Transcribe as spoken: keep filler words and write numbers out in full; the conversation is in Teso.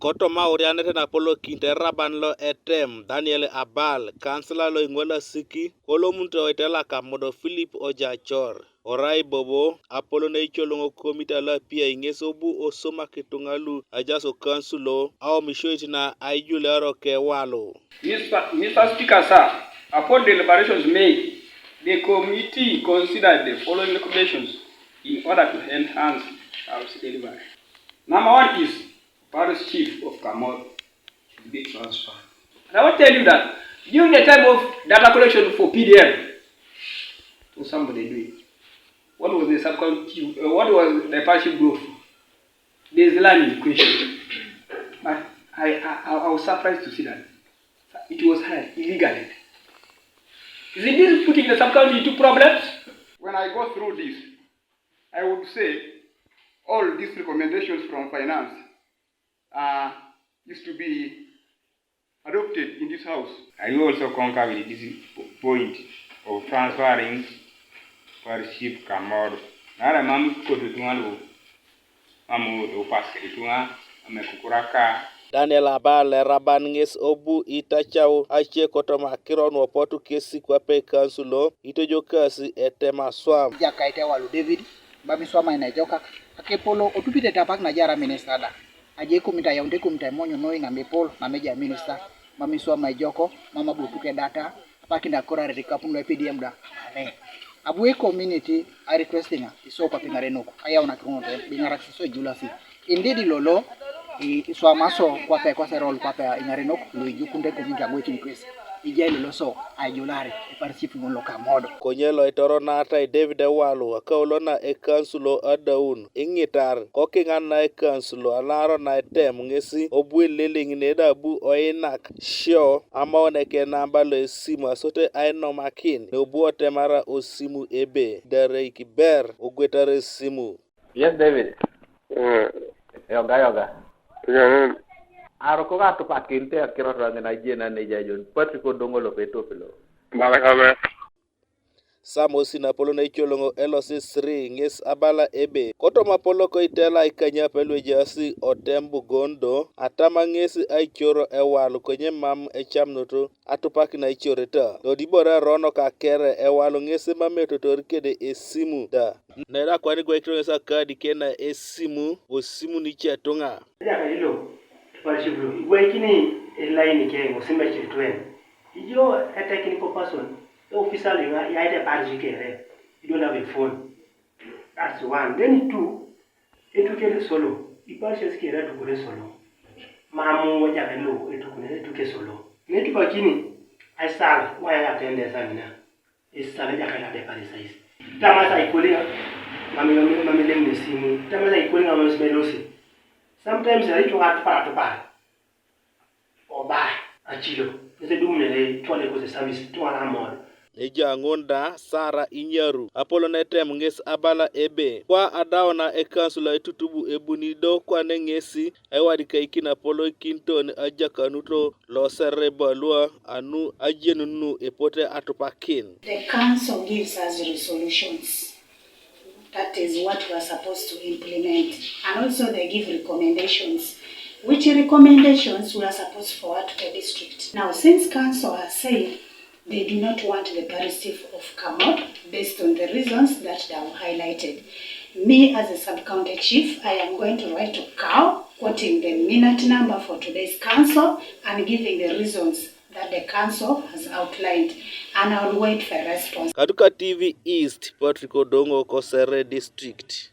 Kotoma aurianet na apolokinte eraban lo etem Daniel Abal, kansila lo ing'uelasiki, kolomunito oitelak amodo Philip Ojachor. Orai bobo apolon eicholong'o komita lo apiai ŋes obu osomak ituŋa lu ajaso kansulo aomishoit na aijuliaro kewalu. Mister Mister Speaker, sir, upon deliberations made, the committee considered the following recommendations in order to enhance service delivery. Number one is parish chief of Kamor should be transferred. And I want to tell you that during the time of data collection for P D M, was somebody doing? What was the sub-county chief, uh, what was the parish chief do for? There's land in question. But I, I, I, I was surprised to see that it was hired illegally. Isn't this putting the sub-county into problems? When I go through this, I would say all these recommendations from finance uh, used to be adopted in this house. I also concur with this po- point of transferring parish chief Kamor. Nara mam kotu tuŋa lu mam upas kede tuŋa mam ekukuraka. Daniel Abal eraban ŋes obu itacau ace kotoma akiro nuopotu kesi kwape kansulo itojokasi etem aswam. Jakait ewalu David, mam iswamai naejokak, akepolo otupite apak najaara minista da. Aje ekomit ayaunit ekomit aimonyo noi nami epol, nami ejai minista, mam iswamai ejoko, mam abu epuke data, apak inda koraret ikapun lo P D M da. Amen. Abu e community a requesting a iso kwape iŋarenok, ayau nakiroŋoto biŋarak iso ejulasi. Indeed lolo i- iswamaso kwape kosera olu kwape iŋarenok lu ijukunde community agwekin kwesi. Ijai lolo so aijulari epariship ŋun loka modo. Konye lo itoronatai David Ewalu akaulo na ekansulo adaun iŋitar kokiŋan na ekansulo alaaro na etem ŋesi obu eleleŋ neda abu oinak sio amauneke namba lo esimu asote ainomakin neobu otemara osimu ebe dereik ber ogwetare esimu. Yes, David. Eh, Yoga, yoga. Tijanen. Aroko katupakin te akirot ŋina jena neja John Patrick Odongo lope etopilo. Malakabe. Samosi napolon eicoloŋo elosi siri ŋes abala ebe kotoma apoloko itela ikanyap luejaasi otem bugondo atama ŋes aicoro ewal konye mam ecamunoto atupakin aicoreta. Dodibore erono kakere ewal ŋes mam etotor kede esimu da. Nera kwani gwaikiro ŋes akadi kena esimu osimu nicetuŋa. Ejaka ilo epariship lo igwaikini elaini ke ŋosi mecetwen. Ijo etekinical person, eofisa liŋa yaite parish kere, you don't have a phone. That's one. Then two, etukere solo, iparishes kere etukere solo. Mamu ejaka ilo etukune etuke solo. Netupakini aisal waya atende esamina. Isisala ejakait ade Pharisaisi. Tamasa ikoli ŋamilem nesimu. Tamasa ikoli ŋamilem sibelosi. Sometimes erai ituŋa atupar atupar. Oba acilo. Nese dumunere tuane kose service tuana amod. Neja ŋun da Sara inyaru apolon etem ŋes abala ebe kwa adauna ekansul aitutubu ebuni do kwane ŋesi aiwadikaikin apoloikinton ajakanuto losere balua anu ajenun nu epote atupakin. The council gives us resolutions. That is what we are supposed to implement. And also they give recommendations. Which recommendations we are supposed to forward to the district. Now, since council has said they do not want the parish chief of Kamot based on the reasons that they have highlighted. Me as a sub-county chief, I am going to write to cow quoting the minute number for today's council and giving the reasons that the council has outlined, and I will wait for a response. Katuka T V East, Patrick Odongo, Kosere District.